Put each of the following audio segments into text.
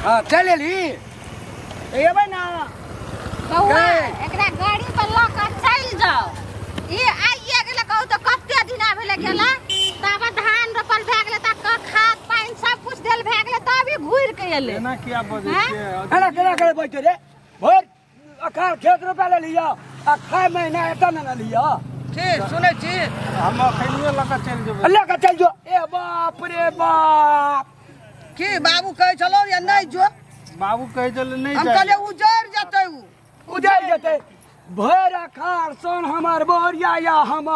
हां चल एली एबै ना बौआ एकरा गाड़ी पर ल के चल जाओ। ई आइए गेले कहू तो कते दिना भेले गेला तब धान रोपल भए गेले त खाद पानि सब कुछ देल भए गेले तब ई घुर के एले। एना किया बजै छियै? एना केना करे बैठे रे भोर अखार खेत रोपा ले लिया आ खाय महीना एत न लिया। ठीक सुनै छी हम अखनियो ल के चलि जेबै। ल के चल जो। ए बाप रे बाप की बाबू कहै छलौ या नहीं जो? बाबू कहै छलै नहीं हम कहलियै उजड़ जेतै उ उजड़ जेतै। भरि अखार सन हमर बोरिया या हम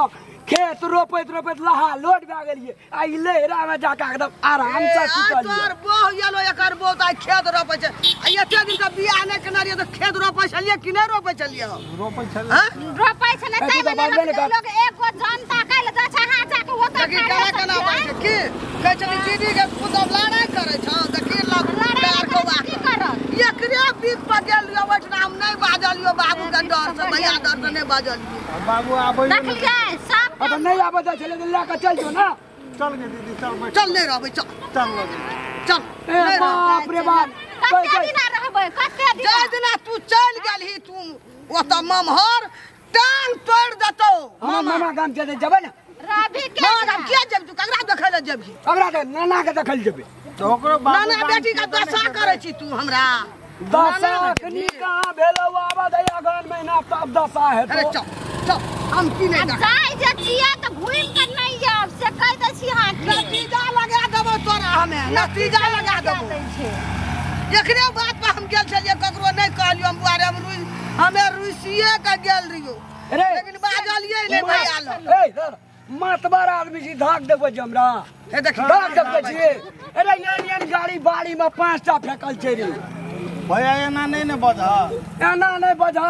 खेत रोपैत रोपैत लहा लोट भए गेलियै आ ई लहरा में जाके एकदम आराम से सुतलियै। तोर बहु एलो एकर बहु त खेत रोपै छै आ एते दिन के बियाह नहि केने रहियै त खेत रोपै छलियै कि नहि रोपै छलियै? हम रोपै छलियै। रोपै छलै तै मे लोग एगो जनता कैल जाइ छै अहाँ जाके ओतऽ केना केना बाजै की कहै छली दीदी के पुतब लड़ाइ करै छौ त की लग की करत? एकरे बीच पर गेल रहियो ओहिठिना हम नहि बाजलियो बाबू के डर से भैया डर से नहि बाजलियो। बाबू आबै देखलियै सब अब नहीं आबै दै छलै ल के चल जो ना। चल गे दीदी चल बैठ चल नहीं रहबै चल चल चल। ए बाप रे बाप कते दिना रहबै कते दिना? जाय दिना तू चल गेलही तू ओतऽ ममहर टांग तोड़ि देतौ। हम मामा गाम चल जेबै ना रवि के मामा गाम किया जेबही तू? ककरा देखै लए जेबही? ककरा के नाना के देखै लए जेबै। तऽ ओकरो बाबू नाना बेटी के दशा करै छी तू हमरा। दशा अखनी कहाँ भेलौ? आबऽ दै अगहन महीना तब दशा हेतौ। अरे चल चल हम की नहीं जाय जे छियै तऽ घुमि के नहीं आयब से कहि दै छी अहाँके। नतीजा लगा देबौ तोरा हमे नतीजा लगा देबौ। एकरे बात पर हम गेल छलियै ककरो नहीं कहलियो हम बुआरे हम हमे रुसिए के गेल रहियो लेकिन बाजलियै नहीं भैया लग। ए सर मतबर आदमी छी धाक देबै छी हमरा। हे देखी धाक देबै छी। अरे एहन एहन गाड़ी बाड़ी में 5टा फेकल छै रे। भैया एना नहीं ने बजह। एना नहीं बजह।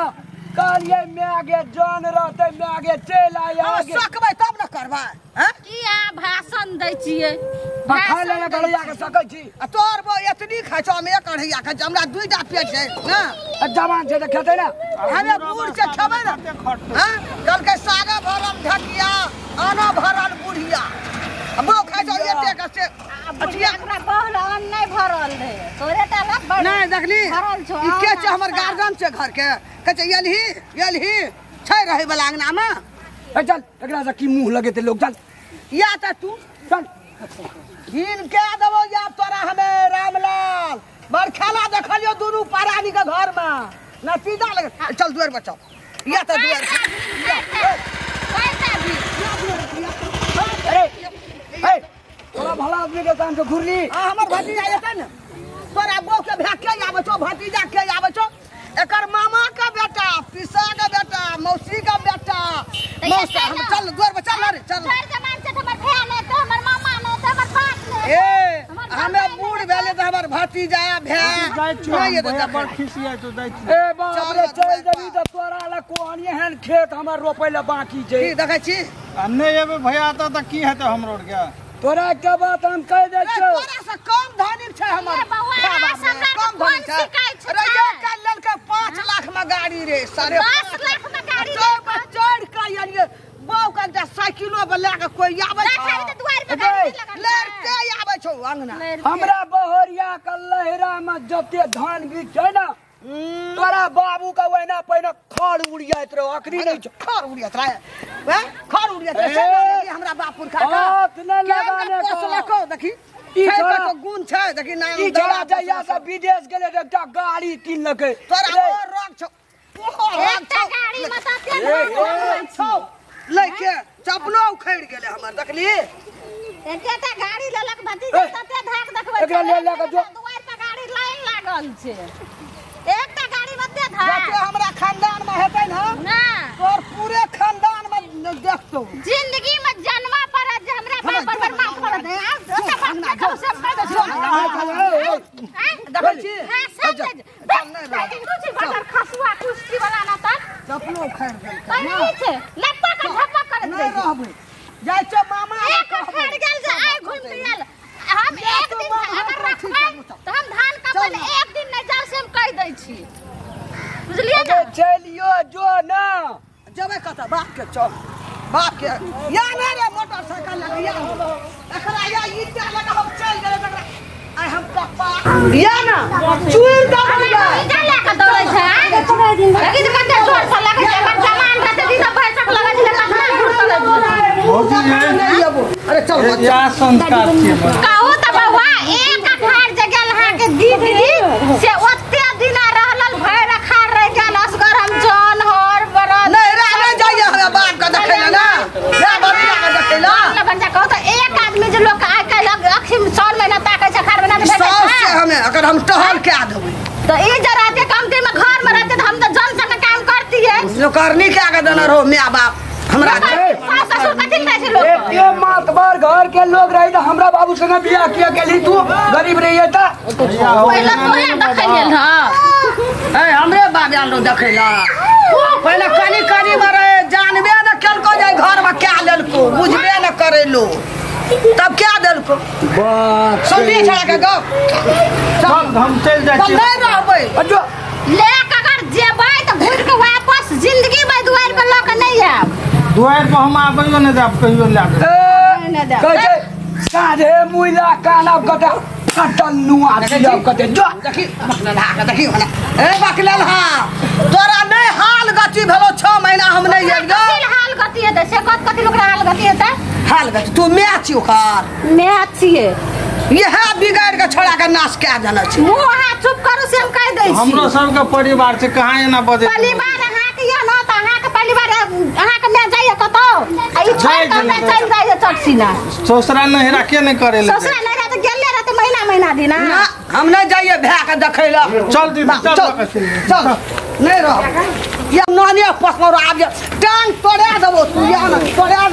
कहलियै my गे जान रहतै my गे चलि आइ आगे। सकबै तब ने करबै। हैं की अहाँ भाषण दै छियै? खाय लए गड़ैया के सकै छी? आ तोहर बौ एतनी खाइ छौ हम एक अढ़ैया खाइ छी हमरा 2टा पेट छै ना। आ जवान छै तऽ खेतै ना। हमे बूढ़ छै खेबै ना। हैं कहलकै सागा भरल ढकिया आना भरल बुढ़िया आ बौ खाइ छौ एते के से अथिया हमरा बहुल अन्न नहीं भरल रहे तोरे टा लग बड़ नहीं देखली भरल छौ। ई के छै हमर गार्जियन छै घर के कहै छै एलही एलही छै रहै वाला अंगना में। ए चल एकरा से की मुंह लगेतै लोग चल या त तू चल घिन के देबौ या तोरा हमे रामलाल बड़ खेला देखलियो दुनू परानी के घर में नतीजा लगे। चल दुआर पर चल या त दुआर अरे ए तोरा भला आदमी के काम से घुरली। हां हमर भतीजा एतै ने तोरा बहू के भाय के आबै छौ भतीजा के आबै छौ एकर मामा के बेटा पिसा के बेटा मौसी के बेटा मौसा। हम चल दुआर पर चल रे चल। चार जमान छै हमर भाय नै त हमर मामा नै त हमर बाप नै। ए हमे बूढ़ भेले त हमर भतीजा भाय नहीं एतै बड़ खिसिया छौ जाइ छी। ए बाप रे चल जेबी त तोरा ल कोन एहन खेत हमर रोपै ल बाकी छै की देखै छी? आ नहि एबै भैया त की हेतै हमरो के? तोरा एकटा बात हम कहि दै छियौ तोरा से कम धनिक छै हमर कम धनिक छै। अरे ये काल लेलकै 5 लाख में गाड़ी रे 5.5 लाख में गाड़ी रे चढ़ के एलियै बौ के एकटा साइकिलो पर लए के कोई आबै छै लड़ते आबै छौ अंगना। हमरा बहरिया के लहरा में जते धान बीज छै ना तोरा बाबू के ओहिना पहिने खड़ उड़ियाइत रहो अखनी नहीं छौ। खड़ उड़ियाइत रहे हैं खड़ उड़ियाइत रहे से ना हमरा बाप पुरखा के हाथ न लगाने पोसलको देखी ई छै छोड़ा कतो गुण छै देखी नाम ई छोड़ा जहिया से विदेश गेलै तऽ एकटा गाड़ी किनलकै। तोरा ओ रोग छौ ओहो रोग एकटा छौ गाड़ी में त तेल छौ लैके चपलो उखड़ि गेलै हमर देखली। एकटा गाड़ी लेलक भतीजा तते धाक देखबै एकरा ले ले के जो दुआर पर गाड़ी लाइन लागल छै एकटा गाड़ी में ते धाक जते हमरा खानदान में हेतै न ना तोर पूरे खानदान में देखतौ जिंदगी में जन्मा पड़त जे हमरा बाप पर माफ कर दे। आ ओता बाप के कहू सब कह दे देखै छी हां सब दे बटर खसुआ कुश्ती वाला ना त चपलो उखड़ि गेल नहीं छै लत्ता के झपक करत नहीं रहबै जाइ छौ मामा एक उखड़ गेल जे आइ घुमि के आयल। हम एक दिन अगर रखबै त हम धान कपल एक दिन नहीं जाब से हम कहि दै छी बुझलियै ना। चलियो जो ना जेबै कतऽ बाप के चल बाप के या नहीं रे मोटरसाइकिल लगे या एकरा या ईटा लगा हम चल गेलै तकरा आइ हम पप्पा या ना चूर दबो जा ले के दौड़ै छै लगी त कते जोर से लगै छै हमर जमान रहते दिन त भैसक लगै छै कतना दूर चलै छै भौजी नहीं अबो अरे चल या संस्कार छियै कहू त बौआ एक अखाड़ जे गेल अहाँ के दीदी से ओते दिना रहलल भरि अखाड़ रह गेल असगर हम जन हर बरद नहीं रे नहीं जाइए हमरा बाप के देखै ला ना रे बबिया के देखै ला मतलब बच्चा कहू त एक आदमी जे लोग आइ काल्हि अखिम 100 महीना ताकै छै अखाड़ महीना साउस भेटै से छै हमें अगर हम टहल के आ देबै तो ई जे रहते कम दिन में घर में रहते त हम त जन संग काम करतिए नौकरनी के आगे देने रहो my बाप हमरा सास ससुर कथी कहै छै लोग एते मातबर घर के लोग रही त हमरा बाबू संगे बियाह किया गेली तू गरीब रही त पहिले तोरा देखै लेल हँ ए हमरे बाप आयल रहो देखै ला पहिले कनी कनी में रहे जानबे न केलको जाय घर में क्या लेलको बुझबे न करेलो तब क्या देलको बाप सुनली छड़ा के गप चल हम चलि जाइ तब छी नहीं रहबै अजो ले के अगर जेबै तऽ घुरि के वापस जिंदगी में दुआरि पर लऽ के नहि आयब दुआरि पर हम आबैयो नहि देब कहियो लए कऽ कहै छै साझे मुइला कानब कते कटल नुआ दियब कते जो देखी बकलेल हा के देखी हमरा ए बकलेल हा तोरा नहीं हाल गति भेलो 6 महीना हम नहीं आयल गो कथी हाल गति हेतै से कत कथी लोक हाल गति हेतै हाल गति तू my छी ओकर my छियै इएह बिगाड़ के छोड़ा के नाश कए देने छै मुँह अहाँ चुप करू से हम कहि दै छी हमरो सबके परिवार छै कहाँ एना बजै परिवार अहाँके यऽ न तऽ अहाँके परिवार अहाँके my जाइए कतौ आ ई छोड़ि कऽ हमरा चलि जाइए चटसीना ससुरा नहिरा के नहि करै लए ससुरा नहि रहतै गेले रहतै महीना महीना दिना ना हम नहीं जाइए भै के देखै ला चल दीदी चल चल लऽ कऽ चलि चल नहीं रह या नानी पसमरो आब जा टांग तोड़ा देबो तू या ना तोड़ा